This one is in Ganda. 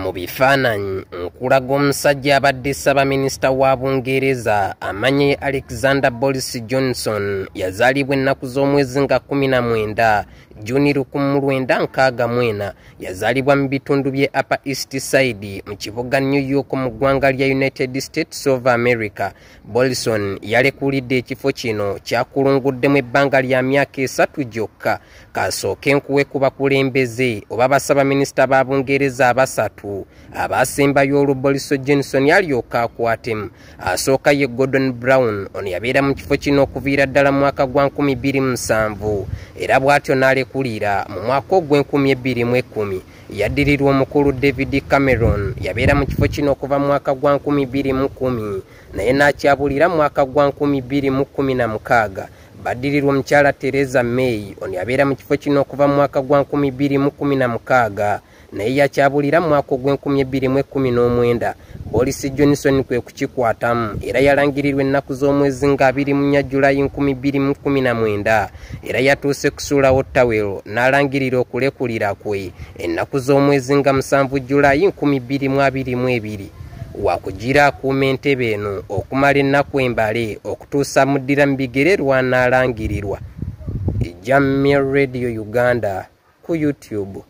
Mu bifaananyi nkulaga omusajja abadde ssaabaminisita wa Bungereza amanye Alexander Boris Johnson yazaalibwa ennaku z'omwezi nga 19 Juni 1964. Yazaalibwa mu bitundu by'e Upper East Side mu kibuga New York mu ggwanga lya United States of America. Borison yalekulidde ekifo kino kyakulunguddemu ebbanga lya myaka 3 gyokka. Kasooke nkuwe ku bakulembeze oba bassaabaminisita ba Bungereza abasatu abasembayo olwo Boris Johnson alyoka akwatemu. Asooka ye Gordon Brown, ono yabeera mu kifo kino okuviira ddala mu mwaka gwa 2007 era bw'atyo n'alekulira mu mwaka ogw'e 2010. Yaddirirwa omukulu David Cameron, yabeera mu kifo kino okuva mu mwaka gwa 2010 naye n'akyabulira mu mwaka gwa 2016. Baddirirwa omukyala Theresa May, ono yabeera mu kifo kino okuva mu mwaka gwa 2016 naye yakyabulira mu mwaka ogw'e 2019. Boris Johnson kwe kukikwatamu era yalangirirwa ennaku z'omwezi nga 24 Julayi 2019 era yatuuse kusuulawo tawero n'alangirira okulekulira kwe ennaku z'omwezi nga 7 Julayi 2022. Wakugira akuuma entebe eno okumala ennaku embale okutuusa muddira mu bigere lw'anaalangirirwa. Jamir Radio Uganda ku YouTube.